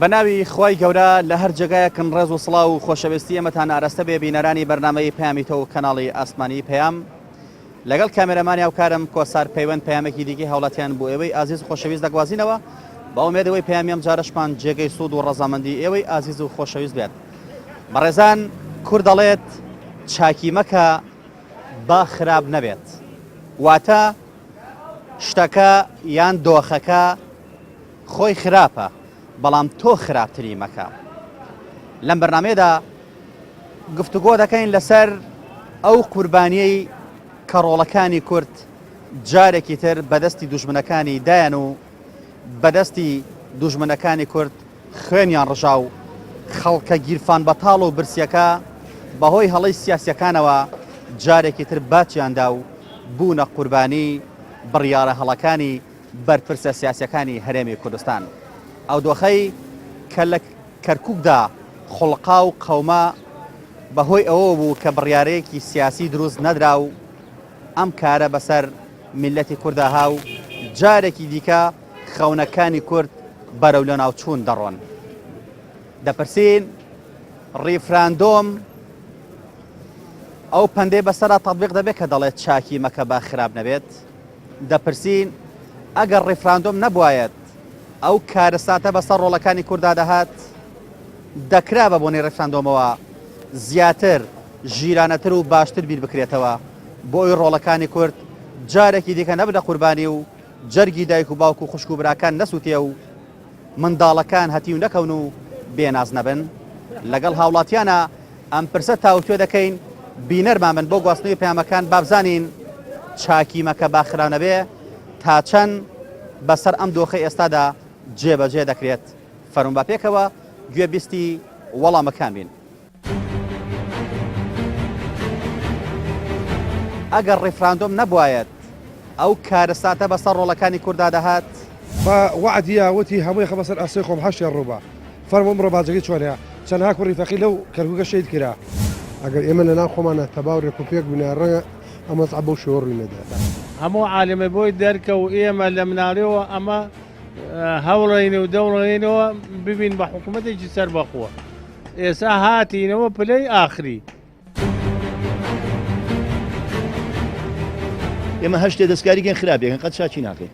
بەناوی خوای گەورە لە هەر جێگایەکن ڕێز و سڵاو و خۆشەویستی ئێمەتان ئاراستە بێ بینەرانی بەرنامەی پەیامی تۆ و کەناڵی ئاسمانی پەیام لەگەڵ کامێرەمانی هاوکارم کۆسار پەیوەند پەیامێکی دیکەی هاوڵاتیان بۆ ئێوەی ئازیز و خۆشەویست دەگوازینەوە بە ئومێدەوەی پەیامی ئەم جارەشمان جێگەی سوود و ڕەزامەندی ئێوەی ئازیز و خۆشەویست بێت بەڕێزان کورد دەڵێت چاکی مەکە با خراپ نەبێت واتە شتەکە یان دۆخەکە خۆی خراپە بەڵام تۆ خراپتری مەکە. لەم بەرنامەیەدا گفتوگۆ دەکەین لەسەر ئەو قوربانیەی کە ڕۆڵەکانی کورد جارێکی تر بەدەستی دوژمنەکانی دایان و بەدەستی دوژمنەکانی کورد خوێنیان ڕژا و خەڵکە گیرفان بەتاڵ و برسیەکە بەهۆی هەڵەی سیاسیەکانەوە جارێکی تر باجیاندا و بوونە قوربانی بڕیارە هەڵەکانی بەرپرسە سیاسیەکانی هەرێمی کوردستان. ئەو دۆخەی کە لە کەرکوکدا خوڵقا و قەوما بە هۆی ئەوەوە بوو کە بڕیارێکی سیاسی دروست نەدرا و ئەم کارە بەسەر میللەتی کوردا ها و جارێکی دیکە خەونەکانی کورد بەرەو لەناوچوون دەڕۆن. دەپرسین ڕیفراندۆم ئەو پەندەی بەسەرا تەتبیق دەبێت کە دەڵێت چاکی مەکە با خراپ نەبێت؟ دەپرسین ئەگەر ڕیفراندۆم نەبوایەت ئەو کارەساتە بەسەر ڕۆڵەکانی کوردا دەهات؟ دەکرا بە بۆنەی ڕیفراندۆمەوە زیاتر ژیرانەتر و باشتر بیر بکرێتەوە بۆ ئەوی ڕۆڵەکانی کورد جارێکی دیکە نەبنە قوربانی و جەرگی دایک و باوک و خوشک و براکان نەسووتێ و منداڵەکان هەتیو نەکەون و بێناز نەبن؟ لەگەڵ هاوڵاتیانە ئەم پرسە تاوتوێ دەکەین، بینەرمان بن بۆ گواستنەوەی پەیامەکان بابزانین چاکی مەکە با خراو نەبێ تا چەند بەسەر ئەم دۆخەی ئێستادا جێبەجێ دەکرێت؟ فەرموون با پێکەوە گوێبیستی وەڵامەکان بین. ئەگەر ڕیفراندۆم نەبوایەت ئەو کارەساتە بەسەر ڕۆڵەکانی کوردا دەهات؟ بە وەعد یا وتی هەمووی خەمە سەر ئەستۆی خۆم حەشتێ ڕووبە فەرموو ئمڕۆ باجەکەی چۆنە چەنەها کوڕی فەقیر لەو کەرکوکە شەهید کرا. ئەگەر ئێمە لە ناو خۆمانا تەبا و رێک و پێک بووینایە رەنگە ئەم وەزعە بەو شێوە رووی نەدایە. هەموو عالەمێ بۆی دەرکە و ئێمە لە مناڵیەوە ئەمە هەوڵین و دەوڵێنەوە ببین بە حکوومەتێکی سەربەخۆ. ئێسا هاتینەوە پلەی ئاخری. ئێمە هەر شتێ دەستکاری کەین خراپی ئەکەن قەت چاکی ناکەین.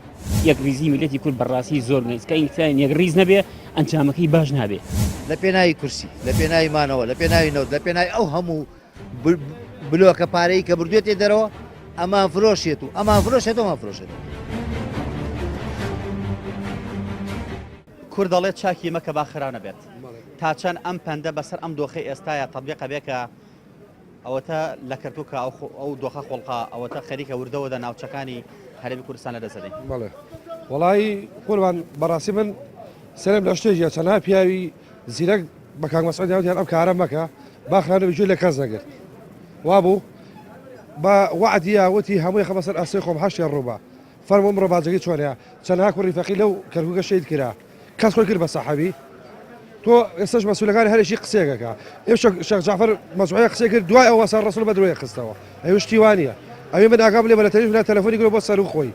یەکڕیزی میللەتی کورد بەڕاستی زۆر گرنگە چونکە ئینسان یەکڕیز نەبێ ئەنجامەکەی باش نابێ. لە پێناوی کورسی، لە پێناوی مانەوە، لە پێناوی نەوت، لە پێناوی ئەو هەموو بلۆکە پارەی کە بردوێتێ دەرەوە ئەمان فرۆشێت و ئەمان فرۆشێت ئەمان فرۆشێت. کورد دەڵێت چاکی مەکە با خراو نەبێت. تا چەند ئەم پەندە بەسەر ئەم دۆخەی ئێستایا تەتبیق ئەبێ کە ئەوەتە لە کەرکوکە ئەو دۆخە خۆڵقا ئەوەتە خەریکە وردە وردە ناوچەکانی هەرێمی کوردستان لەدەست دەدەین. بەڵێ وەڵایی قوربان بەڕاستی من سەرم لە شتێکە چەنها پیاوی زیرەک بە کاک مەسعود وتیان ئەم کارە مەکە با خراپ گوێ لە کەس نەگرت وابوو بە وەعدیا وتی هەمووی خەمە سەر ئەستۆی خۆم حەشتێ ڕووبە فەرموو ئەمڕۆ باجەکەی چۆنە چەنها کوڕی فەقیر لەو کەرکوکە شەهید کرا کەس خۆی کرد بە سەحەبی تۆ ئێستاش مەسولەکانی هەرێکی قسەیەکەکە ئێ شێخ جعفر مەسعودی قسەی کرد دوای ئەوە سەر ڕسول بە درۆی خستەوە ئەوە شتی وانە ئەوێ من ئاگام لێ بە لە تەلیف تەلەفۆنی کرد بۆ سەرو خۆی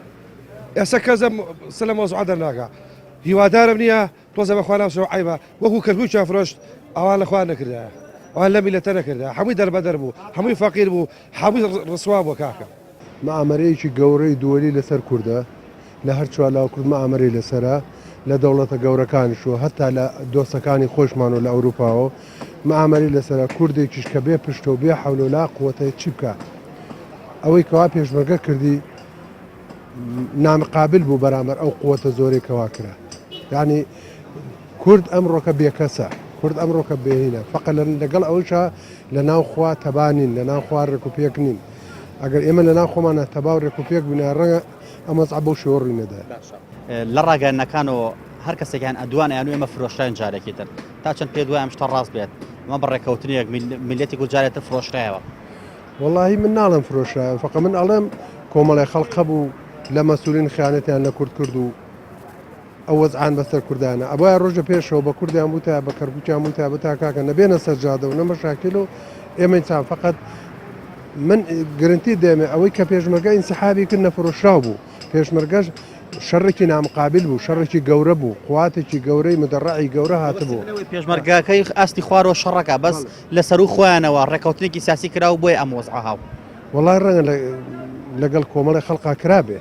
ئێستا کەس سە لە مەوزوعە دەرناکا هیوادارم نییە تۆزە بەخوا ناوسەوە عیبە وەکو کەرکوکیان فرۆشت ئەوان لە خۆیان نەکردایە ئەوان لە میلەتە نەکردایە هەمووی دەربەدەر بوو هەمووی فەقیر بوو هەمووی ڕسوا بووە کاکە. مئامەرەیەکی گەورەی دووەلی لەسەر کوردە، لە هەر چوارلاوە کورد مئامەرەی لەسەرە، لە دەوڵەتە گەورەکانیش و هەتا لە دۆستەکانی خۆیشمان و لە ئەوروپاوە مئامەرەی لەسەرە، کوردێکیش کە بێ پشتە و بێ حەول و لا قوەتە چی بکا؟ ئەوەی کەوا پێشمەرگە کردی نامقابل بوو بەرامبەر ئەو قوەتە زۆرەی کەوا کرا. یانی کورد ئەمڕۆکە بێکەسە، کورد ئەمڕۆکە بێهینە، فەقە لەگەڵ ئەوەیشا لە ناو خوا تەبا نین، لە ناو خوا ڕێک و پێک نین. ئەگەر ئێمە لە ناو خۆمانا تەبا و ڕێک و پێک بووینایە ڕەنگە ئەم وەزعە بەو شێوە ڕووی نەدایە. باشە لە ڕاگەیاندنەکانەوە هەر کەسێکیان ئەدوان ئەیان و ئێمە فرۆشراین جارێکی تر تا چەند پێت وایە ئەم شتە ڕاست بێت ئەمە بە ڕێکەوتنێک میللەتی کورد جارێ تر فرۆشرایەوە؟ وەڵاهی من ناڵێم فرۆشرایەوە فەقە من ئەڵێم کۆمەڵێ خەڵک هەبوو لە مەسولین خیانەتیان لە کورد کرد و ئەو وەزعان بەسەر کوردانە ئەبوایە ڕۆژە پێشەوە بە کوردیان بوتایە بە کەرکوکیان بوتایە بتا کاکە نەبێنە سەر جادە و نە مەشاکیل و ئێمە ئینسان فقط من گرنتی دێمێ ئەوەی کە پێشمەرگە ئینسحابی کرد نەفرۆشراو بوو پێشمەرگەش شەڕێکی نامقابل بوو، شەڕێکی گەورە بوو، قواتێکی گەورەی مدەڕەعی گەورە هاتبوو. پێشمەرگەکەی ئاستی خوارەوە شەڕەکە بەس لە سەروو خۆیانەوە ڕێکەوتنێکی سیاسی کرا و بۆیە ئەم وەزعە هاو. وەڵای ڕەنگە لەگەڵ کۆمەڵی خەڵقا کرابێ،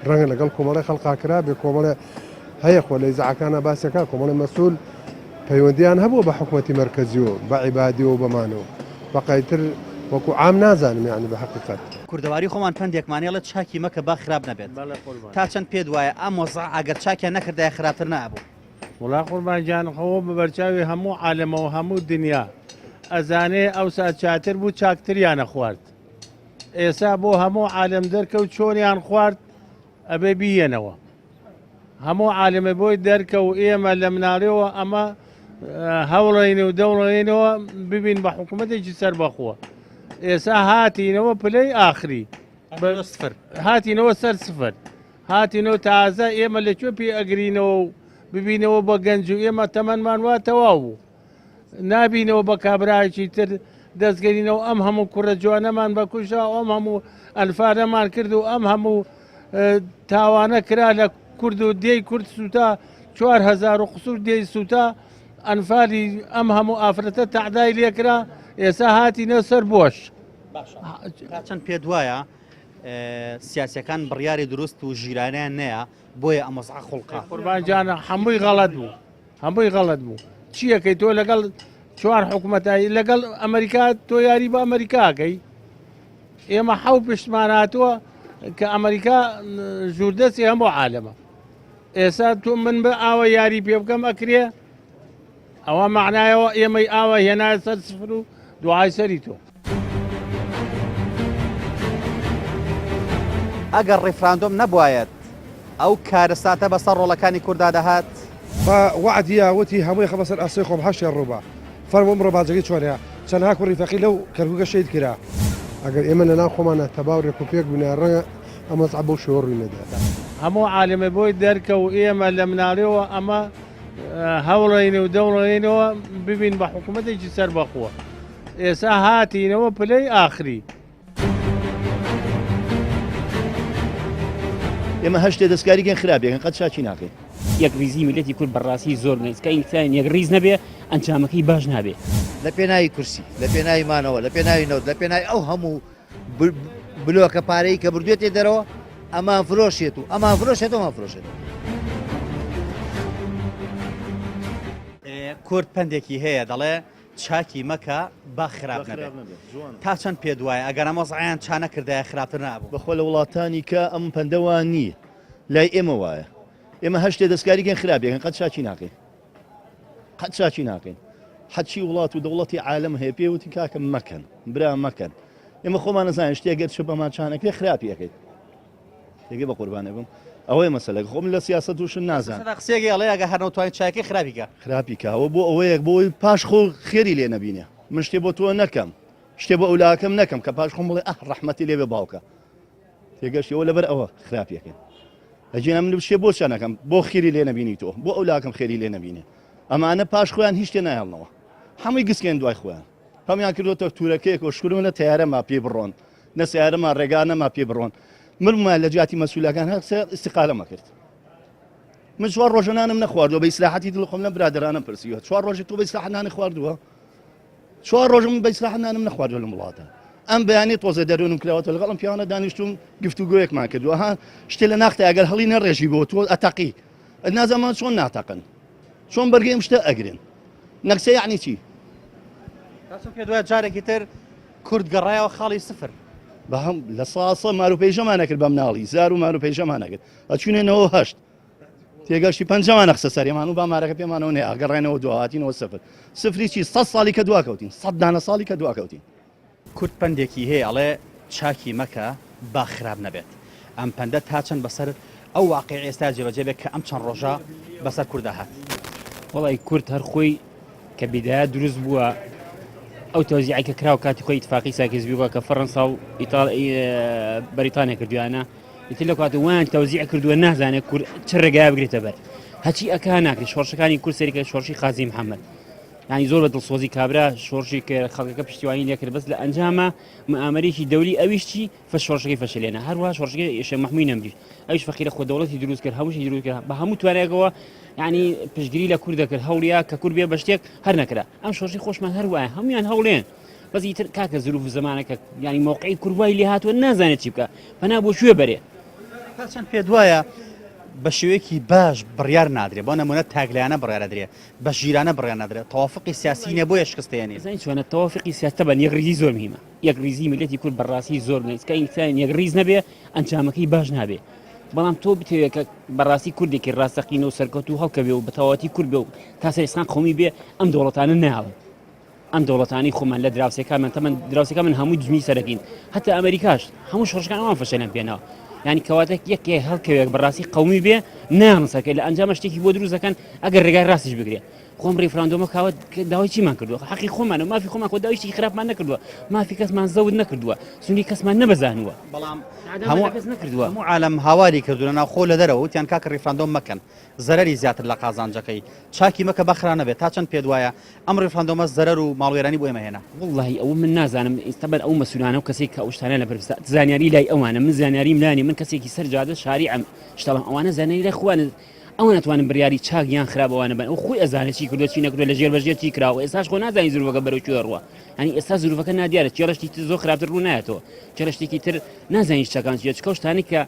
ڕەنگە لەگەڵ کۆمەڵی خەڵقا کرابێ، کۆمەڵێ هەیە خۆ لە ئیزاعەکانا باسەکە کۆمەڵی مەسول پەیوەندیان هەبووە بە حکومەتی مەرکەزی و بە عیبادی و بەمانەوە بەقایتر وەکو عام نازانم یانی بە حەقیقەت. کوردەواری خۆمان پەندێکمان هەیە ئەڵێ چاکی مەکە با خراپ نەبێت. تا چەند پێت وایە ئەم وەزعە ئەگەر چاکیان نەکردایە خراپتر نەئەبوو؟ وەڵا قوربان گیان خۆ بە بەرچاوی هەموو عالەمەوە هەموو دنیا ئەزانێ ئەوسا چاتر بوو چاکتریانە خوارد ئێسا بۆ هەموو عالەم دەرکەوت چۆنیان خوارد ئەبێ بیەنەوە هەموو عالەمە بۆی دەرکە و ئێمە لە مناڵیەوە ئەمە هەوڵین و دەوڵێنەوە ببین بە حکوومەتێکی سەربەخۆ ئێسا هاتینەوە پلەی ئاخری سفر هاتینەوە سەر سفر هاتینەوە تازە ئێمە لە کوێ پێ ئەگرینەوە و ببینەوە بە گەنج و ئێمە تەمەنمان وا تەواو بوو نابینەوە بە کابراایکی تر دەستگەرینەوە ئەم هەموو کوڕە جوانەمان بە کوژا ئەم هەموو ئەنفالەمان کرد و ئەم هەموو تاوانە کرا لە کورد و دێی کورد سووتا 4هزار و قسوور دێی سووتا ئەنفالی ئەم هەموو ئافرەتە تەعدای لێکرا ئێستا هاتینە سەر بۆش. چەند پێ دوایە سیاسەکان بڕیاری دروست و ژیرانیان نەیە بۆیە ئەم وەزعە خوڵقا. قوربان گیانە هەمووی غەڵەت بوو هەمووی غەڵەت بوو چیەکەی تۆ لەگەڵ چوار حکوومەتایی لەگەڵ ئەمریکا تۆ یاری بە ئەمریکاکەی ئێمە حەو پشتمان هاتووە کە ئەمریکا ژووردەستی هەموو عالەمە ئێستا تۆ من بە ئاوە یاری پێ بکەم ئەکرێ ئەوە معنایەوە ئێمەی ئاوە هێنایە سەر سفر و دوعای سەری تۆ. ئەگەر ڕیفراندۆم نەبوایەت ئەو کارەساتە بەسەر ڕۆڵەکانی کوردا دەهات؟ بە وەعدی یا وتی هەمووی خەمە سەر ئەستۆی خۆم هەشتێ ڕووبە فەرموو ئمڕۆ باجەکەی چۆنە چەنها کوڕی فەقیر لەو کەرکوکە شەهید کرا. ئەگەر ئێمە لە ناو خۆمانا تەبا و رێک و پێک بووینایە ڕەنگە ئەم وەزعە بەو شێوە ڕووی نەدایە. هەموو عالەمێ بۆی دەرکە و ئێمە لە مناڵیەوە ئەمە هەوڵین و دەوڵێنەوە ببین بە حکوومەتێکی سەربەخۆ ئێسا هاتینەوە پلەی ئاخری. ئێمە هەر شتێ دەستکاری کەین خراپی ئەکەین قەت چاکی ناکەین. یەکڕیزی میللەتی کورد بەڕاستی زۆر نزیکە ئینسان یەکڕیز نەبێ ئەنجامەکەی باش نابێ. لە پێناوی کورسی، لە پێناوی مانەوە، لە پێناوی نەوت، لە پێناوی ئەو هەموو بلۆکە پارەی کە بردوێتێ دەرەوە، ئەمان فرۆشێت و ئەمان فرۆشێت و ئەمان فرۆشێت. کورد پەندێکی هەیە دەڵێ چاکی مەکە با خراپ نەبێت. تا چەند پێت وایە ئەگەر ئەم وەزعەیان چا نەکردایە خراپتر نەئەبوو؟ بەخوا لە وڵاتانی کە ئەم پەندە وا نییە لای ئێمە وایە ئێمە هەر شتێ دەستکاری کەین خراپی ئەکەین قەت چاکی ناکەین قەت چاکی ناکەین هەرچی وڵات و دەوڵەتی عالەم هەیە پێ وتی کاکە مەکەن برا مەکەن ئێمە خۆمان نەزانین شتێ گەر چ بەمان چانەکرێ خراپی ئەکەیت تێگەی بە قوربانێ بم ئەوەیە مەسەلەکە خۆ من لە سیاسەت و شت نازانم. سەدا قسەیەکی ئەڵێ ئەگەر هەر نەتوانی چاکەی خراپی کە. خراپی کە ئەوە بۆ ئەوەیە بۆ ئەوەی پاش خۆ خێری لێ نەبینێ من شتێ بۆ تۆ نەکەم شتێ بۆ ئەولاکەم نەکەم کە پاش خۆم بڵێ ئەه ڕەحمەتی لێ بێ باوکە تێگەشتی ئەوە لەبەر ئەوە خراپیەکەین ئەگینا من شتێ بۆ چا نەکەم بۆ خێری لێ نەبینی تۆ بۆ ئەولاکەم خێری لێ نەبینێ ئەمانە پاش خۆیان هیچ شتێ نایەڵنەوە هەمووی گسکێن دوای خۆیان هەموویان کردوتە تورەکەیەک و شکرم لە تەیارە ما پێی بڕۆن نە سەیارە ما ڕێگا نەما پێ بڕۆن من بوومایە لە جیاتی مەسوولەکان هەر قسە ئیستیقالەم ئەکرد من چوار ڕۆژە نانم نەخواردووە بە ئیسراحەتی دڵ خۆم لەم برادەرانم پرسیوە چوار ڕۆژی تۆ بە ئیسراحەت نانی خواردووە چوار ڕۆژ من بە ئیسراحەت نانم نەخواردووە لەم وڵاتە ئەم بەیانی تۆزێ دەروونم کراوەتە لەگەڵ ئەم پیاوانە دانیشتوم گفتوگۆیەکمان کردووە ها شتێ لە ناختە ئەگەر هەڵی نەڕێژی بۆ تۆ ئەتەقی نازانم چۆن ناتەقن چۆن بەرگەی ئەم شتە ئەگرن نەکسە یعنی چی تاسم پێ دوای جارێکی تر کورد گەڕایەوە خاڵی سفر. بەهەم لە ساسە مارو پەیژەمان ئەکرد بە مناڵی زار و مارو پەیژەمان ئەکرد ئەچوینە 98 تێگەشتی پەنجەمان ئەخستە سەرێمان و با مارەکە پێمانەوە نێ ئەگەڕێنەوە دوا هاتینەوە سفر سفری چی سەد ساڵی کە دوا کەوتین سەد دانە ساڵی کە دوا کەوتین. کورد پەندێکی هەیە ئەڵێ چاکی مەکە با خراپ نەبێت ئەم پەندە تا چەند بەسەر ئەو واقیعی ئێستا جێبەجێ بێت کە ئەم چەند ڕۆژە بەسەر کوردا هات؟ وەڵای کورد هەر خۆی کە بیدایە دروست بووە ئەو تەوزیعی کە کراو کاتی خۆی ئیتفاقی ساکیس بیوە کە فەڕەنسا و ئیتال بەریتانیا کردویانە ئیتر لە کات وان تەوزیع کردووە نازانێت کورد چ ڕێگای بگرێتە بەر هەچی ئەکا ناکرێت شۆڕشەکانی کورد سەریکە شۆڕشی قازی محەممەد. یانی زۆر بە دڵسۆزی کابرا شۆڕشی کرد خەڵکەکە پشتیوانی لێکرد بەس لە ئەنجامە مئامەرێکی دەوری ئەویش چی فە شۆڕشەکەی فەشلێنە هەروە شۆڕشەکەی شێخ مەحموی نەمریش ئەویش فەقیرە خۆ دەوڵەتی دروست کرد هەمووشی دروست کرد بە هەموو توانایەکەوە یعنی پشتگیری لە کورد دەکرد هەوڵیا کە کورد بێ بە شتێک هەر نەکرا ئەم شۆڕشی خۆشمان هەر وایە هەمویان هەوڵێن بەس ئیتر کاکە زروف و زەمانەکە یعنی مەوقعی کورد وای لێ هاتووە نازانێت چی بکە پەنا بۆ کوێ بەرێ تا چەند پێت وایە بە شێوەیەکی باش بڕیار نادرێ بۆ نمونە تاکلایەنە بڕیار دەدرێ بە ژیرانە بڕیار نادرێت تەوافقی سیاسی نیە بۆیە شکست دێنین. زانی چۆنە تەوافقی سیاسی تەبەن یەکڕیزی زۆر مهمە یەکڕیزی میللەتی کورد بەڕاستی زۆر مهمە چونکە ئینسان یەکڕیز نەبێ ئەنجامەکەی باش نابێ بەڵام تۆ بتەوێت کە بەڕاستی کوردێکی ڕاستەقینە و سەرکەوتوو هەڵکەوێ و بەتەواوەتی کورد بێ و تا سەر ئێسقان قەومی بێ ئەم دەوڵەتانە ناڵن ئەم دەوڵەتانی خۆمان لە دراوسێکانمان تەمەن دراوسەکە من هەموو دژمی سەرەکین هەتا ئەمریکاش هەموو شۆڕشەکان ئەوان فەشەلیان پێناوە یعنی کەواتە یەکێ هەڵکەوێک بەڕاستی قومی بێ نایان سەرکە لە ئەنجامە شتێکی بۆ دروست دەکەن ئەگەر ڕێگای ڕاستیش بگرێ خۆم ڕیفراندۆمە کاوە داوای چیمان کردووە حەقی خۆمانە مافی خۆمان خۆ داوای شتێکی خراپمان نەکردووە مافی کەسمان زەوت نەکردووە سنووری کەسمان نەبەزانووە بەڵام هەموو کەس نەکردووە هەموو عالەم هاواری کردو لە ناوخۆ لە دەرەوە وتیان کاکە ڕیفراندۆم مەکەن زەرەری زیاتر لە قازانجەکەی چاکی مەکە بەخرا نەبێت تا چەند پێت وایە ئەم ڕیفراندۆمە زەرەر و ماڵوێرانی بۆ ئێمە هێنا. وەڵاهی ئەوە من نازانم ئیستا بەر ئەو مەسولانە و کەسێک کە ئەو شتانە لە بەرپرسە زانیاری لای ئەوانە من زانیاریم لا نیە من کەسێکی سەر جادە شاریعم شتەڵم ئەوانە زانیاری لای خۆیانە ئەوان ئەتوانن بڕیاری چاک یان خراپ ئەوانە بەن ئەو خۆی ئەزانێت چی کردووە چی نەکردووە لە ژێر بە ژێر چی کراوە ئێستاش خۆ نازانی زروفەکە بەرەو کوێ ڕوە هەنی ئێستا زروفەکە نادیارە چێ ڕشتی تر زۆر خراپتر ڕوو نایەتەوە چێ ڕشتێکی تر نازانی شتەکان چیە چکە شتانی کە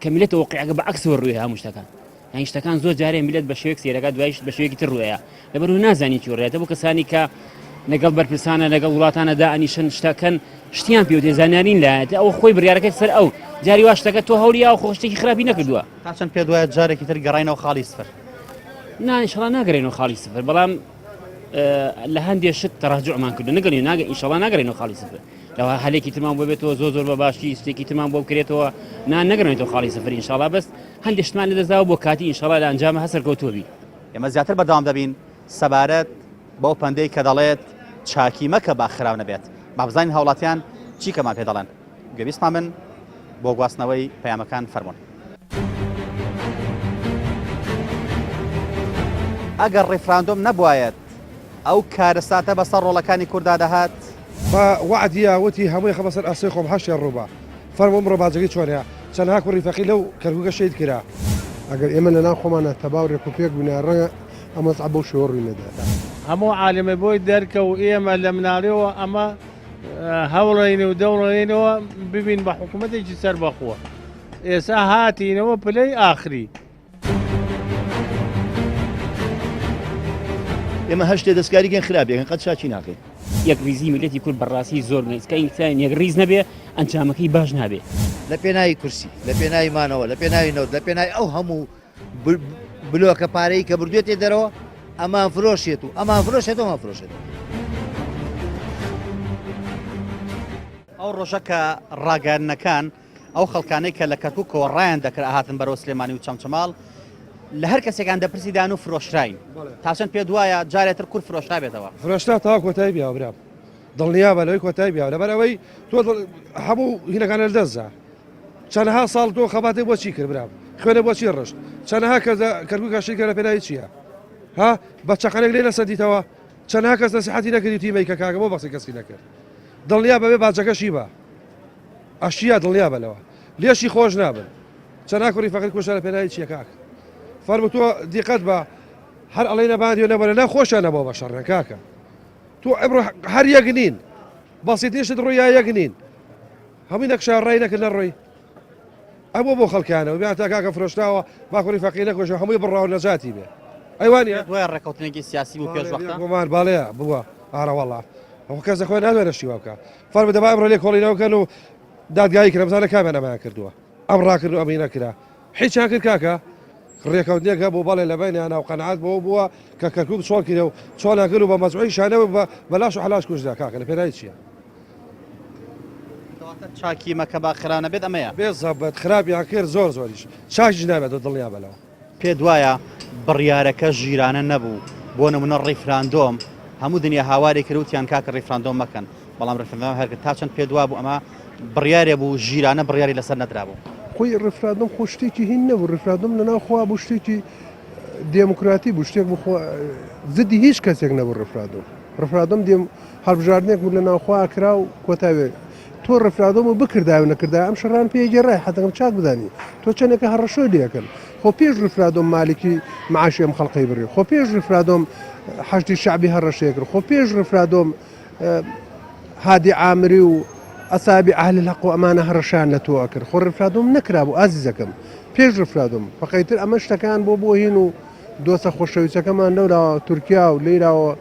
کە میلەتە وەقیعەکە بە عەکسەوە ڕوویە هەموو شتەکان یانی شتەکان زۆر جارێ میلەت بە شێوەیەک سێرەکە دوایش بە شێوەیەکی تر ڕووەیە لەبەر و نازانی چی ڕێتە بۆ کەسانی کە لەگەڵ بەرپرسانە لەگەڵ وڵاتانە دائەنیشن شتەکەن شتیان پێ دێ زانیارین لایەت ئەوە خۆی بڕیارەکەی سەر ئەو جاری وا شتەکە تۆ هەوڵی یا خۆ شتێکی خراپی نەکردووە تا چەند پێت وایە جارێکی تر گەڕاینەوە خاڵی سفر؟ نا ئینشەڵا ناگەرێنەوە خاڵی سفر بەڵام لە هەندێ شت تەراجعمان کردو نەگەرین ناگە ئینشەڵا ناگەرێنەوە خاڵی سفر لەوە هەلێکی ترمان بۆ بێتەوە زۆر زۆر بە باشی شتێکی ترمان بۆ بکرێتەوە نا نەگەڕێنێتەوە خاڵی سفر ئینشاڵا بەس هەندێک شتمان لەدەستداوە بۆ کاتی ئینشاڵا لە ئەنجامە هەر سەرکەوتوو بی. ئێمە زیاتر بەردەوام دەبین سەبارەت بەو پەندەی کە دەڵێت چاکی مەکە با خراو نەبێت. با بزانین هاوڵاتیان چی کەمان پێ دەڵێن. گوێبیستمان بن بۆ گواستنەوەی پەیامەکان فەرموون. ئەگەر ڕیفراندۆم نەبوایەت ئەو کارەساتە بەسەر ڕۆڵەکانی کورددا دەهات؟ بە وەعدی یا وتی هەمووی خەمە سەر ئەستۆی خۆم هەشتێ ڕووبە فەرموو ئمڕۆ باجەکەی چۆنە چەنەها کوڕی فەقیر لەو کەرکوکە شەهید کرا. ئەگەر ئێمە لە ناو خۆمانا تەبا و رێکوپێک بووینایە ڕەنگە ئەم وەزعە بەو شێوە ڕووی نەدایە. هەموو عالەمێ بۆی دەرکەو ئێمە لە مناڵیەوە ئەمە هەوڵین و دەوڵێنەوە ببین بە حکوومەتێکی سەربەخۆ ئێسا هاتینەوە پلەی ئاخری. ئێمە هەر شتێ دەستکاری کەین خراپی ئەکەین قەت چاکی ناکەین. یەکڕیزی میللەتی کورد بەڕاستی زۆر گرنگە چونکە ئینسان یەکڕیز نەبێ ئەنجامەکەی باش نابێ. لە پێناوی کورسی، لە پێناوی مانەوە، لە پێناوی نەوت، لە پێناوی ئەو هەموو بلۆکە پارەی کە بردوێتێ دەرەوە، ئەمان فرۆشێت و ئەمان فرۆشێت و ئەمان فرۆشێت. ئەو ڕۆژە کە ڕاگەیاندنەکان ئەو خەڵکانەی کە لە کەرکوکەوە ڕایان دەکرد ئەهاتن بەرەو سلێمانی و چەمچەماڵ لە هەر کەسێکان دەپرسی دان و فرۆشراین تا چەند پێ دوایە جارێتر کورد فرۆشرابێتەوە فرۆشرا تا کۆتایی بیا برام دڵنیا بە لەوەی کۆتایی بیا لەبەر ئەوەی تۆ هەموو هینەکان لە دەستدا چەنەها ساڵ تۆ خەباتێک بۆ چی کرد برام خوێنە بۆ چی ڕشت چەنەها کەس کەرکوکە شیکە لە پێناوی چییە ها بە چەقەرێک لێ نەسەندیتەوە چەنەها کەس نەسیحەتی نەکردی تیمەی کە کاکە بۆ بەخسی کەسی نەکرد دڵنیا بەبێ باجەکەشی بە ئەشیا دڵنیا بە لەوە لێشی خۆش نابن چەنا کوڕی فەقیر کوشتە لە پێناوی چیە کاک فەرموو تۆ دیقەت بە هەر ئەڵێ نەباندی و نەبەرە نە خۆشیان نەبووە بە شەڕیان کاکە تۆ ئەمڕۆ هەر یەک نین بەسیترین شت ڕوویا یەک نین هەمووی نەکشا ڕای نەکرد نەڕۆی ئەبوو بۆ خەڵکانەوە بیان تا کاکە فرۆشتاوە با کوڕی فەقیر نەکۆشە هەمووی بڕاو نەجاتی بێ ئەیوانە دوای ڕێککەوتنێکی سیاسی بوو پێش وەختە گومان باڵەیە بووە ئارە وەڵا ئەو کەس خۆی نادوێنە شتی وا بکە فەرموو دەبا ئەمڕۆ لێکۆڵینەوە بکەن و دادگایی کرا بزانە کامیان ئەمەیان کردووە ئەم ڕاکرد و ئەمەی نەکرا هیچیان کرد کاکە ڕێکەوتنێک هەبوو بەڵێ لە بینیان و قەنەعەت بۆ بووە کە کەرکوک چۆڵ کرێ و چۆڵیان کرد و بە مەزعی شانەوە بە بەلاش و حەلاش کوژرا کاکە لە پێناوی چییە؟ کەواتە چاکی مەکە با خراپ نەبێت ئەمەیە. بێ زەبت خراپیان کرد زۆر زۆریش چاکیش نابێت دڵنیا بە لەوە. پێت وایە بڕیارەکە ژیرانە نەبوو؟ بۆ نمونە ڕیفراندۆم هەموو دنیا هاواری کرد وتیان کاکە ڕیفراندۆم مەکەن بەڵام ڕیفراندۆم هەر کرد تا چەند پێت وابوو ئەمە بڕیارێ بوو ژیرانە بڕیاری لەسەر نەدرابوو؟ خۆی ڕیفراندۆم خۆ شتێکی هین نەبوو ڕیفراندۆم لەناو خوا بوو شتێکی. دێموکراتی بوو شتێک بوو خۆ زدی هیچ کەسێک نەبوو ڕفرادۆم ڕفرادۆم دێم هەڵبژاردنێک بوو لە ناوخوا ئەکرا و کۆتاوێ تۆ ڕفرادۆم و بکردای و نەکردای ئەم شەڕان پێ گێڕای حەتەکەم چاک بزانی تۆ چەندێکە هەڕەشۆی لێکرد خۆ پێش ڕفرادۆم مالکی معاشی ئەم خەڵقەی بڕی خۆ پێش ڕفرادۆم حەشدی شەعبی هەڕەشەیە کرد خۆ پێش ڕفرادۆم هادی عامری و ئەسابی ئەهل الحق و ئەمانە هەڕەشەیان لە تۆ ئەکرد خۆ ڕفرادۆم نەکرابوو ئازیزەکەم پێش ڕفرادۆم فەقەیتر ئەمە شتەکان بۆ بۆ هین و دۆستە خۆشەویستەکەمان لەولاوە تورکیا و لەیراوە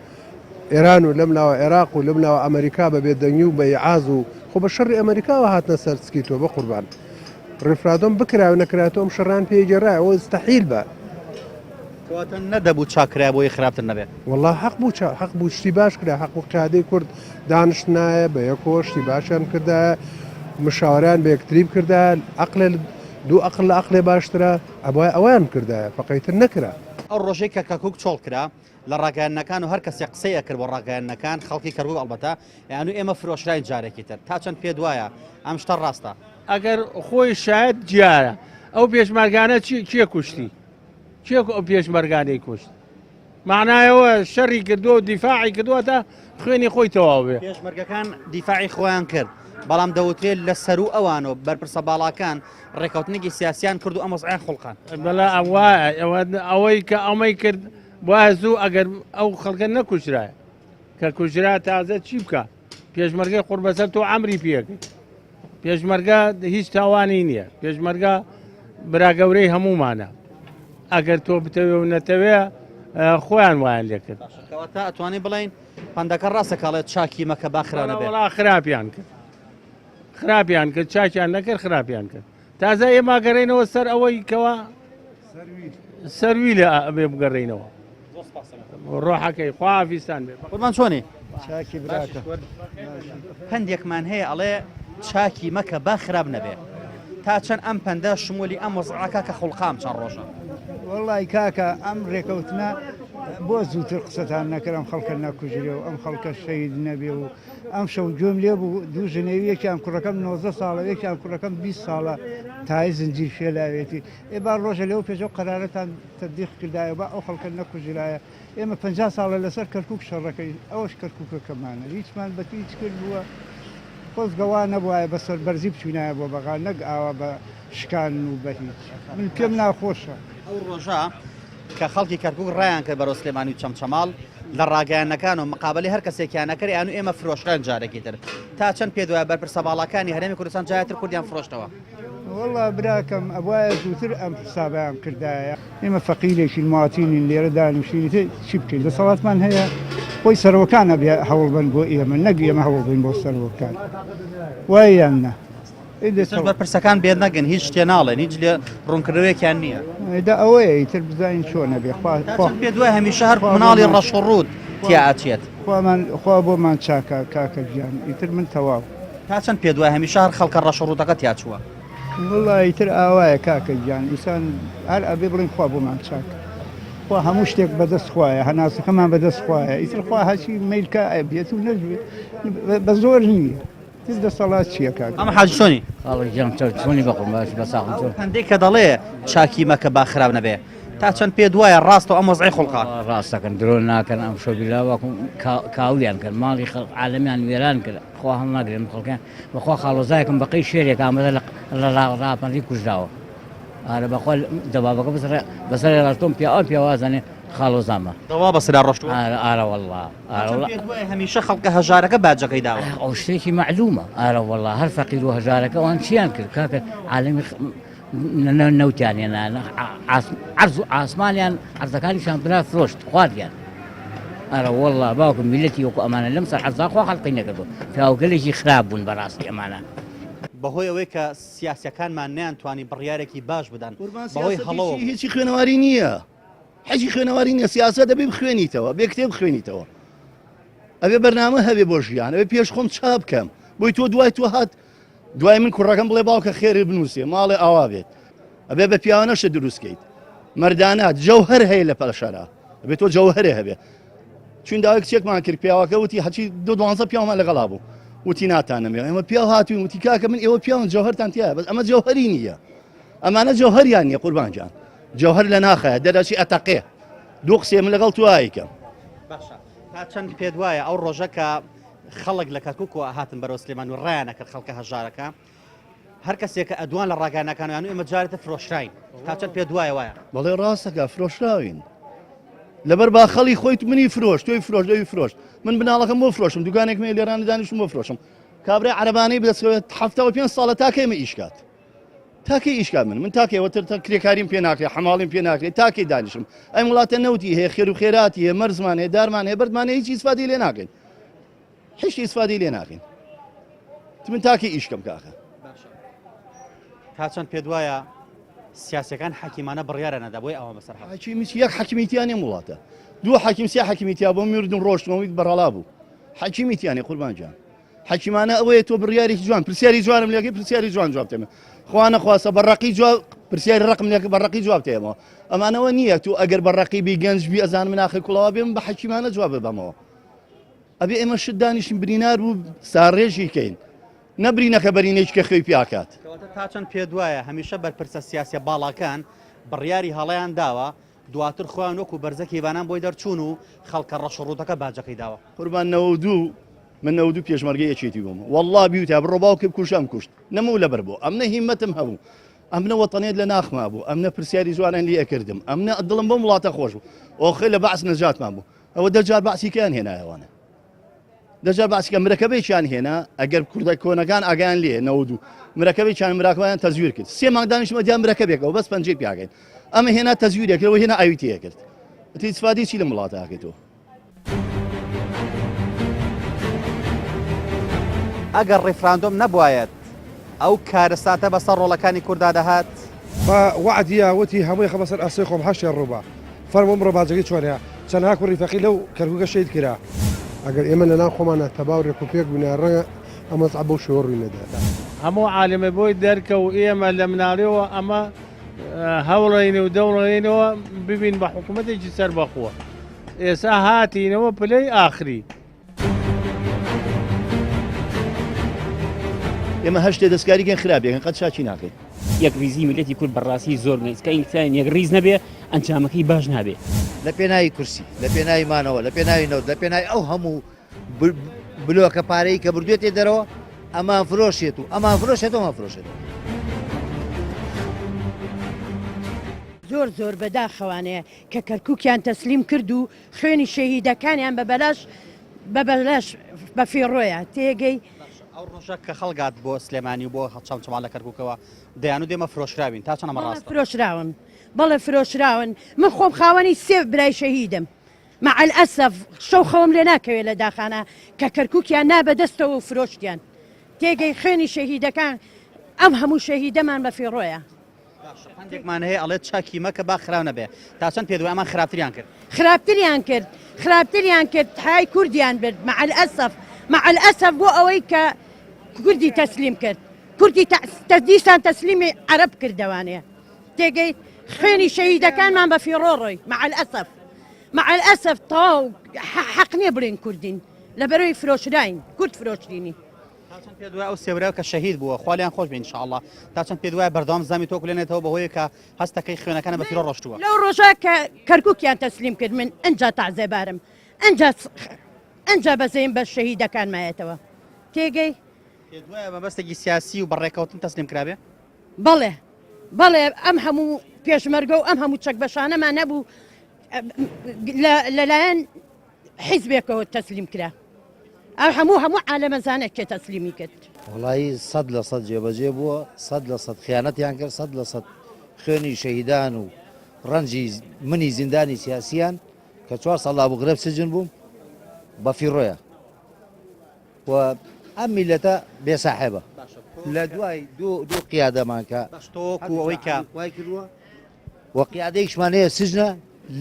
ئێران و لەم لاوە عێراق و لەم لاوە ئەمریکا بە بێدەنگی و بە ئیعاز و خۆ بە شەڕی ئەمریکاوە هاتنە سەر سکی تۆ بە قوربان ڕیفرادۆم بکرا و نەکرا تۆ ئەم شەڕان پێ گێڕایەوە استحیل بە. کەواتە نەدەبوو چاک کرایە بۆی خراپتر نەبێ. وەڵا حەق بوو چا حەق بوو شتی باش کرا حەق بوو قیادەی کورد دانشتنایە بە یەکۆ شتی باشیان بکردایە مشاوەرەیان بە یەکتری بکردایە عەقلێ دوو ئەقڵ لە ئەقلێ باشترە ئەبوایە ئەوەیان بکردایە فەقەیتر نەکرا. ئەو ڕۆژەی کە کەرکوک چۆڵ کرا لە ڕاگەیاندنەکان و هەر کەسێک قسەی ئەکرد بۆ ڕاگەیاندنەکان خەڵکی کەرکوک ئەڵبەتە ئەیانوو ئێمە فرۆشراین جارێکی تر تا چەند پێت وایە ئەم شتە ڕاستە؟ ئەگەر خۆی شایەت دیارە ئەو پێشمەرگانە چی کێ کوشتی؟ کێ ئەو پێشمەرگانەی کوشت؟ معنایەوە شەڕی کردووە و دیفاعی کردووە تا خوێنی خۆی تەواو بێ. پێشمەرگەکان دیفاعی خۆیان کرد، بەڵام دەوترێت لە سەروو ئەوان و بەرپرسە باڵاکان ڕێککەوتنێکی سیاسیان کرد و ئەم وەزعەیان خوڵقاند. بەڵا ئەوە ئەوەی کە ئەمەی کرد وایە زوو ئەگەر ئەو خەڵکە نەکوژرایە کە کوژرا تازە چی بکە پێشمەرگەی قوڕبەسەر تۆ ئەمری پێکەی پێشمەرگە هیچ تاوانی نییە پێشمەرگە برا گەورەی هەمومانە ئەگەر تۆ بتەوێ و نەتەوێ خۆیان وایان لێکرد کەواتە ئەتوانین بڵین پەندەکە ڕاستە کاڵێت چاکی مەکە با خراپ نەبێ وەڵا خراپیان کرد خراپیان کرد چاکیان نەکرد خراپیان کرد تازە ئێمە گەڕێنەوە سەر ئەوەی کەوا سەروی لە ئەبێ بگەڕێینەوە ڕۆحەکەی خواافیستان بێ قوربان چۆنی چاکی براکە پەندێکمان هەیە ئەڵێ چاکی مەکە با خراپ نەبێ تا چەند ئەم پەندە شمولی ئەم وەزعەکە کە خوڵقام چەند ڕۆژە وەڵی کاکە ئەم ڕێکەوتنە بۆ زووتر قسەتان نەکرد ئەم خەڵکە نەکوژرێ و ئەم خەڵکە شەید نەبێ و ئەمشەو گوێم لێ بوو دوو ژنەوی یەکیان کوڕەکەم 19 ساڵە یەکیان کوڕەکەم 20 ساڵە تای زنجیر شێلاوێتی ئێ با ڕۆژە لەوە پێش ئەو قەرارەتان تەتبیق کردایە با ئەو خەڵکە نەکوژرایە ئێمە 50 ساڵە لەسەر کەرکوک شەڕەکەین ئەوەش کەرکوکەکەمانە هیچمان بە هیچ کرد بووە خۆزگە وا نەبوایە بە سەربەرزی بچوینایە بۆ بەغا نەک ئاوا بە شکان و بە هیچ من پێم ناخۆشە. ئەو ڕۆژە کە خەڵکی کەرکوک ڕایان کرد بەرەو سلێمانی و چەمچەماڵ لە ڕاگەیاندنەکان و مقابەلەی هەر کەسێکیان نەکرد یان و ئێمە فرۆشراین جارێکی تر تا چەند پێت وایە بەرپرسە باڵاکانی هەرێمی کوردستان جارێ تر کوردیان فرۆشتەوە؟ وەڵا براکەم ئەبوایە زووتر ئەم حسابەیان بکردایە ئێمە فەقیرێکین مواتینین لێرە دانیشتین ئیتر چی بکەین دەسەڵاتمان هەیە خۆی سەرۆکان ئەبێ هەوڵبەن بۆ ئێمە نەک ئێمە هەوڵبەین بۆ سەرۆکان وایە یان نا؟ ئێستاش بەرپرسەکان بێدەنگن هیچ شتێ ناڵێن هیچ لێ ڕوونکردنەوەیەکیان نییە. دا ئەوەیە ئیتر بزانین چۆنە بێ خوا تا چەند پێت وایە هەمیشە هەر مناڵی ڕەش و ڕووت تیا ئەچێت؟ خوامان خوا بۆمان چاکە کاکە گیان ئیتر من تەواو. تا چەند پێت وایە هەمیشە هەر خەڵکە ڕەش و ڕووتەکە تیا چووە؟ وەڵا ئیتر ئاوایە کاکە گیان ئینسان هەر ئەبێ بڵێین خوا بۆمان چاکە خوا هەموو شتێک بەدەست خوایە هەناسەکەمان بەدەست خوایە ئیتر خوا هەرچی مەیل کا ئەبێت و نەشبێت بە زۆر نییە. تف دەسەڵات چیە کاک؟ مامە حاجی چۆنی؟ خاڵە گیان چۆ چۆنی بەخۆم باش بە ساغم چۆن؟ پەندەی کە دەڵێ چاکی مەکە با خراپ نەبێ تا چەند پێت وایە ڕاستە ئەم وەزعەی خوڵقا؟ ڕاستەکەن درۆ ناکەن ئەم شەو بیلا وەکو کاولیان کرد ماڵی خەڵک عالەمیان وێران کرد خوا هەڵناگرێ ئەم خەڵکە بەخوا خاڵۆزایەکم بەقەی شێرێک ئامادە لە ڕاپەڕی کوژراوە ئارە بەخوا دەبابەکە بەسەر ڕاستۆم پیاوان پیاوازانێ خاڵۆزامە دەوا بەسەرا ڕۆشتووە ئارە ئارە وەڵڵا هەمیشە خەڵکە هەژارەکە باجەکەی داوە. ئەو شتێکی مەعلومە ئارە وەڵا هەر فەقیر و هەژارەکە ئەوان چیان کرد کاکە عالەمی نەوتیان هێنا عەرز و ئاسمانیان عەرزەکانیشان برا فرۆشت خواردیان ئارە وەڵا باوکم میلەتی وەکو ئەمانە لەم سەر عەرزا خوا خەڵقی نەکردو پیاوگەلێکی خراپ بوون بەڕاستی ئەمانە. بەهۆی ئەوەی کە سیاسیەکانمان نەیانتوانی بڕیارێکی باش بدەن بەهۆی هەڵەوە هیچی خوێنەواری نییە. حەزی خوێنەواری نیە سیاسەت دەبێ بخوێنیتەوە بێ کتێب بخوێنیتەوە ئەبێ بەرنامە هەبێ بۆ ژیان ئەبێ پێش خۆم چا بکەم بۆی تۆ دوای تۆ هات دوای من کوڕەکەم بڵێ باوکە خێرێ بنووسێ ماڵێ ئاوا بێت ئەبێ بە پیاوانەشە دروستکەیت مردانە جەوهر هەیە لە پەلشەرا ئەبێ تۆ جەوهرێ هەبێ چون داوای کچێکمان کرد پیاوەکە وتی هەچی دو دوانزە پیاومان لەگەڵا بوو وتی ناتانەمێ ئێمە پیاو هاتوین وتی کاکە من ئێوە پیاون جەوهرتان تایە بەس ئەمە جەوهری نییە ئەمانە جەوهریان نییە قوربان گیان. جەوهەر لە ناخایە دەرەچی ئەتەقێ دوو قسێ من لەگەڵ تو ئایکەم. باشە تا چەند پێت وایە ئەو ڕۆژە کە خەڵک لە کەرکوکەوە هاتن بەرەو سلێمانی و ڕایانە کرد خەڵکە هەژارەکە هەر کەسێک کە ئەدوان لە ڕاگەیاندنەکانیان و ئێمە جارێتە فرۆشراین تا چەند پێت وایە وایە؟ بەڵێ ڕاستەکە فرۆشراوین لەبەر باخەڵی خۆیت منی فرۆش تۆی فرۆش لەوی فرۆش من بناڵەکەم بۆ فرۆشم دوکانێکم هەیە لێرانە دانیشتم بۆ فرۆشم کابرای عەرەبانەی بدەستکەوێت 75 ساڵە تاکەی ئیش کات تاکەی ئیش کات من من تاکەی وەتر تا کرێکاریم پێ ناکرێ حەماڵیم پێ ناکرێ تاکەی دانیشم ئەم وڵاتە نەوتی هەیە خێر و خێراتی هەیە مەرزمان هەیە دارمان هەیە بەردمان هەیە هیچ ئیسفادەی لێ ناکەین هیچ ئیسفادەی لێ ناکەین من تاکەی ئیش کەم کاکە تا چەند پێت وایە سیاسەکان حەکیمانە بڕیارە نەدا بۆی ئەوە بەسەر هات حەکیمی یەک حەکیمی تیا نیە وڵاتە دوو حەکیم سێ حەکیمی تیا بۆ مردن ڕۆشتنەوەی بەڕەڵا بوو حەکیمی تیا نیە قوربان گیان حەکیمانە ئەوەیە تۆ بڕیارێکی جوان پرسیاری جوانم لەکەی پرسیاری جوان جواب تێمە خوا نەخواستە بە ڕقی جواب پرسیاری ڕقم لەکە بە ڕقی جواب تێمەوە ئەمانەوە نییە تو ئەگەر بە ڕقی بی گەنج بی ئەزان من ئاخر کوڵاوە بێم بە حەکیمانە جواب ببەمەوە ئەبێ ئێمە شت دانیشین برینار بوو ساڕێژی کەین نەبرینەکە بەرینێکی کە خوێی پیاکات. کەواتە تا چەند پێت وایە هەمیشە بەرپرسە سیاسیە باڵاکان بڕیاری هەڵەیان داوە دواتر خۆیان وەکو بەرزەکی بانان بۆی دەرچوون و خەڵکە ڕەش و ڕووتەکە باجەکەی داوە؟ قوربان 92 من 92 پێشمەرگەی یەکێتی بووم واللە بیوتیا بڕۆ باوکی بکوژە ئەم کوشت نەمەو لەبەر بۆ ئەمنە هیمەتم هەبوو ئەمنە وەتەنیت لە ناخما بوو ئەمنە پرسیاری جوانیان لێ ئەکردم ئەمنە دڵم بەم وڵاتە خۆش بوو ئۆخی لە بەعس نەجاتمان بوو ئەوە دەجار بەعسی کەیان هێنایەوانە دەجار باسیکە مرەکەبێکیان هێنا ئەگەر کوردە کۆنەکان ئاگیان لێ 92 مرەکەبێکیان مراکوایان تەزویر کرد سێ مانگ دانیشتمە دیان مرەکەبێکەوە بەس پەنجەی پیاگەین ئەمە هێنا تەزویرێکەوە هێنا ئاوی تێکرد تی ئیسفادەی چی لەم وڵاتە ئەکەیتەوە ئەگەر ڕیفراندۆم نەبوایەت ئەو کارەساتە بەسەر ڕۆڵەکانی کوردا دەهات؟ بە وەعدی یا وتی هەمووی خەمە سەر ئەستۆی خۆم هەشتێ ڕووبە فەرمووم ڕۆ باجەکەی چۆنە چەنەها کوڕی فەقیر لەو کەرکوکە شەهید کرا. ئەگەر ئێمە لەناو خۆمانا تەبا و رێک و پێک بووینایە ڕەنگە ئەم وەزعە بەو شێوە ڕووی نەدایە. هەموو عالەمێ بۆی دەرکە و ئێمە لە مناڵیەوە ئەمە هەوڵین و دەوڵێنەوە ببین بە حکوومەتێکی سەربەخۆ ئێسا هاتینەوە پلەی ئاخری. ئێمە هەر شتێ دەستکاری کەین خراپێکن قەت چاکی ناکەین. یەکڕیزی میللەتی کورد بەڕاستی زۆر گرنگە چونکە ئینسان یەکڕیز نەبێ ئەنجامەکەی باش نابێ. لە پێناوی کورسی، لە پێناوی مانەوە، لە پێناوی نەوت، لە پێناوی ئەو هەموو بلۆکە پارەی کە بردوێتێ دەرەوە، ئەمان فرۆشێت و ئەمان فرۆشێت و ئەمان فرۆشێت. زۆر زۆر بەداخەوانەیە کە کەرکوکیان تەسلیم کرد و خوێنی شەهیدەکانیان بە بەلاش بە بەلاش بە فیڕۆیە تێگەی. باشە ئەو ڕۆژە کە خەڵک هات بۆ سلێمانی و بۆ چەمچەماڵ لە کەرکوکەوە دەیانوت ئێمە فرۆشراوین تا چەند ئەمە بەڵێ ڕاستە؟ فرۆشراون بەڵێ فرۆشراون من خۆم خاوەنی سێ برای شەهیدم مع الاسف شەو خەوم لێ ناکەوێ لە داخانە کە کەرکوکیان نا بە دەستەوە و فرۆشتیان تێگەی خوێنی شەهیدەکان ئەم هەموو شەهیدەمان بە فیڕۆیە. باشە هەندێکمان هەیە ئەڵێت چاکی مەکە با خراو نەبێ تا چەند پێت وایە ئەمان خراپتریان کرد؟ خراپتریان کرد خراپتریان کرد های کوردیان برد مع الاسف مع الاسف بۆ ئەوەی کە کوردی تەسلیم کرد کوردی دیسان تەسلیمی عەرەب کردەوانێ تێگەیت خوێنی شەهیدەکانمان بە فیڕۆ ڕۆی مع الاسف مع الاسف تەواو حەق نییە بڵێن کوردین لەبەرەوەی فرۆشراین کورد فرۆشرینی. تا چەند پێت وایە ئەو سێ برایە کە شەهید بووە خوا لێیان خۆش بێ ان شاء اللە تا چەند پێت وایە بەردەوام زامی تۆ کولێنێتەوە بەهۆیە کە هەستەکەی خوێنەکانە بە فیرۆ ڕۆشتووە؟ لەو ڕۆژە کە کەرکوکیان تەسلیم کرد من ئەنجا تەعزێبارم ئەنجا ئەنجا بەزەیم بە شەهیدەکان مایەتەوە تێگەی. پێت وایە مەبەستێکی سیاسی و بە ڕێکەوتن تەسلیم کرابێ؟ بەڵێ بەڵێ ئەم هەموو پێشمەرگە و ئەم هەموو چەک بەشانەمان هەبوو لەلایەن حیزبێکەوە تەسلیم کرا ئەو هەموو هەموو عالەمەزانە کێ تەسلیمی کرد. وەڵایی 100% جێبەجێ بووە 100% خیانەتیان کرد 100% خوێنی شەهیدان و ڕەنجی منی زیندانی سیاسیان کە چوار ساڵ لە ئەبوغرێب سجن بووم بە فیڕۆیە و ئەم میلەتە بێ ساحێبە لە دوای دوو دوو قیادەمان کە تۆکو ئەوەی کە وای کردووە و قیادەیشمان هەیە سجنە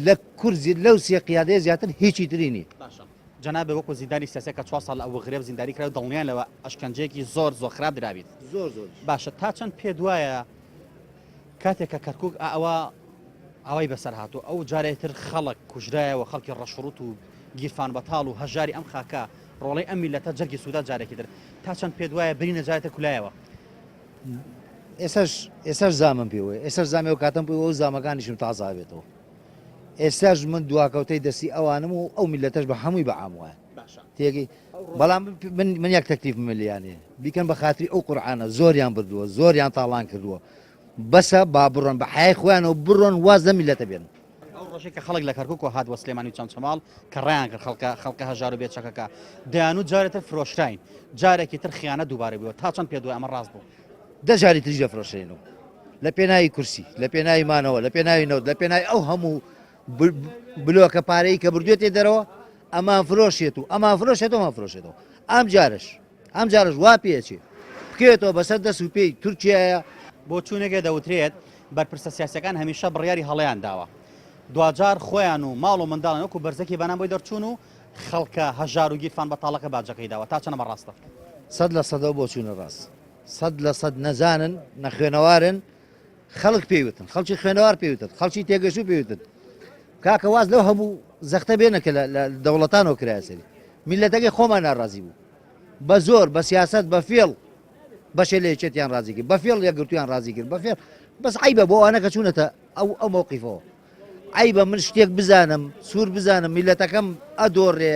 لە کورد لەو سێ قیادەیە زیاتر هیچی تری نییە. باشە جەنابت وەکو زیندانی سیاسیە کە چوار ساڵ لە ئەبوغرێب زیندانی کرای و دڵنیان لەوە ئەشکەنجەیەکی زۆر زۆر خراپ درابیت. زۆر زۆر. باشە تا چەند پێت وایە کاتێک کە کەرکوک ئەوە ئاوای بەسەر هات و ئەو جارێ تر خەڵک کوژرایەوە خەڵکی ڕەشڕوت و گیرفان بەتاڵ و هەژاری ئەم خاکە ڕۆڵەی ئەم میلەتە جەرگی سووتا جارێکی تر تا چەند پێت وایە برینە جارێ تر کولایەوە؟ ئێسش ئێسش زامم پێوەیە ئێسش زامی ئەو کاتم پێوە و زامەکانیشم تازە بێتەوە ئێستاش من دواکەوتەی دەستی ئەوانم و ئەو میلەتەش بە هەمووی بە عام وایە تێگەی بەڵام من من یەک تەکلیف ملیانێ بیکەن بە خاتری ئەو قورعانە زۆریان بردووە زۆریان تاڵان کردووە بەسە با بڕۆن بە حیای خۆیانەوە بڕۆن واز لە میلەتە بێن. ئەو ڕۆژەی کە خەڵک لە کەرکوکەوە هات بۆ سلێمانی و چەمچەماڵ کە ڕایان کرد خەڵکە خەڵکە هەژار و بێچەکەکە دەیان و جارێ تر فرۆشراین جارێکی تر خیانەت دووبارە بووە تا چەند پێ دوای ئەمە ڕاست بوو؟ دە جاری تریش دەفرۆشرێنەوە لە پێناوی کورسی لە پێناوی مانەوە لە پێناوی نەوت لە پێناوی ئەو هەموو بلۆکە پارەی کە بردوێتێ دەرەوە ئەمان فرۆشێت و ئەمان فرۆشێت ئەمان فرۆشێتەوە ئەم جارش ئەم جارش وا پێچێ بکەوێتەوە بەسەر دەست و پێی تورکیایە. بۆچوونێکە دەوترێت بەرپرسە سیاسیەکان هەمیشە بڕیاری هەڵەیان داوە دواجار خۆیان و ماڵ و منداڵیان وەکو بەرزەکی بەنان بۆی دەرچوون و خەڵکە هەژار و گیرفان بەتاڵەکە باجەکەی داوە تا چەند ئەمە ڕاستە؟ 100% بۆچوونە ڕاست 100% نەزانن نەخوێنەوارن خەڵک پێی وتن خەڵکی خوێنەوار پێی وتن خەڵکی تێگەشتوو پێی وتن کاکە واز لەو هەموو زەختە بێنە کە لە دەوڵەتانەوە کرایە سەری میلەتەکەی خۆمان ناڕازی بوو بە زۆر بە سیاست بە فێڵ بەشێ لە یەکێتیان ڕازی کرد بە فێڵ یەکگرتویان ڕازی کرد بە فێڵ بەس عیبە بۆ ئەوانە کە چوونەتە ئەو ئەو مەوقیفەوە عیبە من شتێک بزانم سوور بزانم میلەتەکەم ئەدۆڕێ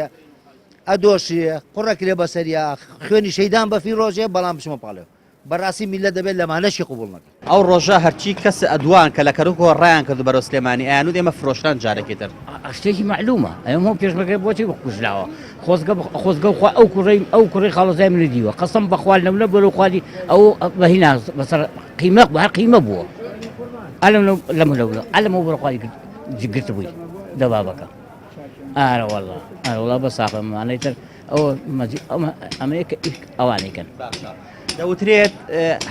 ئەدۆشێ قوڕەکرێ بەسەریا خوێنی شەیدان بەفی ڕۆژێ بەڵام بچمە پاڵێ بەڕاستی میللەت دەبێت لەمانەشی قبوڵ نەکەن. ئەو ڕۆژە هەرچی کەس ئەدوان کە لە کەرکوکەوە ڕایان کرد بەرەو سلێمانی ئەیانوت ئێمە فرۆشران جارێکی تر. شتێکی مەعلومە ئەم هەموو پێشمەرگە بۆچی کوژراوە خۆزگە خۆزگە خوا ئەو کوڕەی ئەو کوڕی خاڵۆزای منی دیوە قەسەم بەخوا لەم لە بەرەو خواری ئەو بەهینا بەسەر قیمە هەر قیمە بووە ئەلم لەم لەو ئەلم ئەو بەرەو خواری گرتبووی دەبابەکە ئارە والله ئارە والله بە ساقە مانەی تر ئەوە ئەمەیە کە ئەوانەی کەن. دەوترێت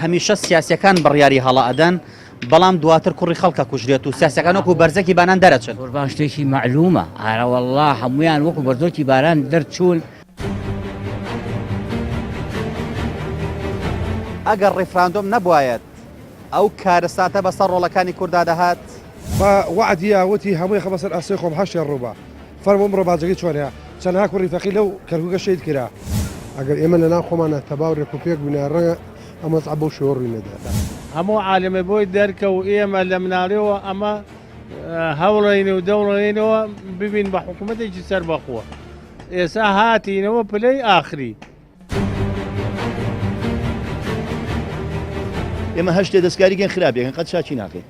هەمیشە سیاسەکان بڕیاری هەڵە ئەدەن بەڵام دواتر کوڕی خەڵکە کوژرێت و سیاسەکان وەکو بەرزەکی بانان دەرەچن. قوربان شتێکی مەعلومە ئارە واللە هەمویان وەکو بەرزۆکی باران دەرچوون. ئەگەر ڕیفراندۆم نەبوایەت ئەو کارەساتە بەسەر ڕۆڵەکانی کوردا دەهات؟ بە وەعدی یا وتی هەمووی خەمە سەر ئەستۆی خۆم هەشتێ ڕووبە فەرموو ئمڕۆ باجەکەی چۆنە چەنەها کوڕی فەقیر لەو کەرکوکە شەهید کرا. ئەگەر ئێمە لە ناو خۆمانا تەبا و رێک و پێک بووینایە ڕەنگە ئەم وەزعە بەو شێوە ڕووی نەدایە. هەموو عالەمێ بۆی دەرکە و ئێمە لە مناڵیەوە ئەمە هەوڵین و دەوڵێنەوە ببین بە حکوومەتێکی سەربەخۆ ئێسا هاتینەوە پلەی ئاخری. ئێمە هەر شتێ دەستکاری کەین خراپێکن قەت چاکی ناکەین.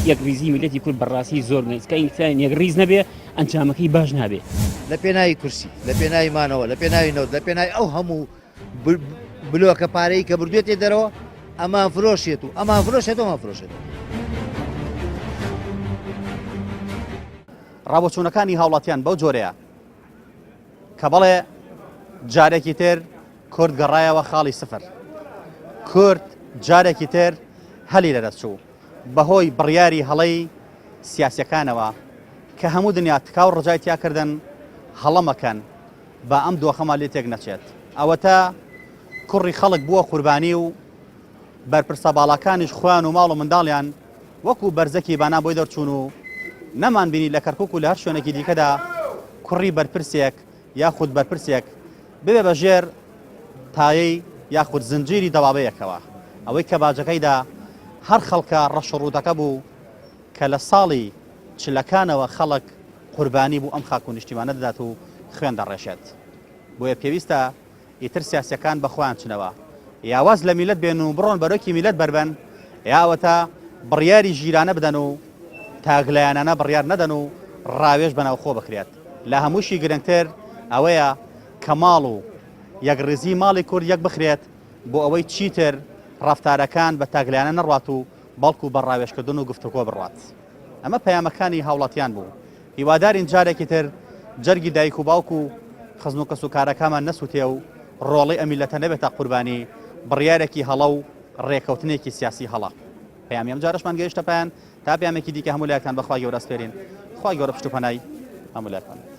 یەکڕیزی میللەتی کورد بەڕاستی زۆر گرنگە چونکە ئینسان یەکڕیز نەبێ ئەنجامەکەی باش نابێ. لە پێناوی کورسی، لە پێناوی مانەوە، لە پێناوی نەوت، لە پێناوی ئەو هەموو بلۆکە پارەی کە بردوێتێ دەرەوە، ئەمان فرۆشێت و ئەمان فرۆشێت و ئەمان فرۆشێتەوە. ڕابۆچوونەکانی هاوڵاتیان بەو جۆرەیە کە بەڵێ جارێکی تر کورد گەڕایەوە خاڵی سفر. کورد جارێکی تر هەلی لەدەست چوو بەهۆی بڕیاری هەڵەی سیاسیەکانەوە کە هەموو دنیا تکا و ڕجای تیا کردن هەڵە مەکەن با ئەم دۆخەمان لێ تێک نەچێت. ئەوەتا کوڕی خەڵک بووە قوربانی و بەرپرسە باڵاکانیش خۆیان و ماڵ و منداڵیان وەکو بەرزەکی بانان بۆی دەرچوون و نەمانبینی لە کەرکوک و لە هەر شوێنێکی دیکەدا کوڕی بەرپرسێک یاخود بەرپرسێک ببێ بە ژێر تایەی یاخود زنجیری دەبابەیەکەوە. ئەوەی کە باجەکەیدا هەر خەڵکە ڕەش و ڕووتەکە بوو کە لە ساڵی چلەکانەوە خەڵک قوربانی بۆ ئەم خاک و نیشتیمانە دەدات و خوێن دەڕێژێت. بۆیە پێویستە ئیتر سیاسیەکان بە خۆیان چنەوە یا واز لە میلەت بێن و بڕۆن بەرۆکی میلەت بەربەن یا ئەوەتا بڕیاری ژیرانە بدەن و تاکلایەنانە بڕیار نەدەن و ڕاوێژ بە ناوخۆ بکرێت لە هەمووشی گرنگتر ئەوەیە کە ماڵ و یەکڕیزی ماڵی کورد یەک بخرێت بۆ ئەوەی چیتر ڕەفتارەکان بە تاکلایەنە نەڕوات و بەڵکو بە ڕاوێژکردن و گفتوگۆ بڕوات. ئەمە پەیامەکانی هاوڵاتیان بوو. هیوادارین جارێکی تر جەرگی دایک و باوک و خزم و کەسوکارەکامان نەسوتێ و ڕۆڵەی ئەم میللەتە نەبێتە قوربانی بڕیارێکی هەڵە و ڕێکەوتنێکی سیاسی هەڵە. پەیامی ئەم جارەشمان گەیشتە پایان، تا پەیامێکی دیکە هەموو لایەکتان بە خوای گەورە ئەسپێرین. خوای گەورە پشت و پەنای هەموو لایەکتان بێت.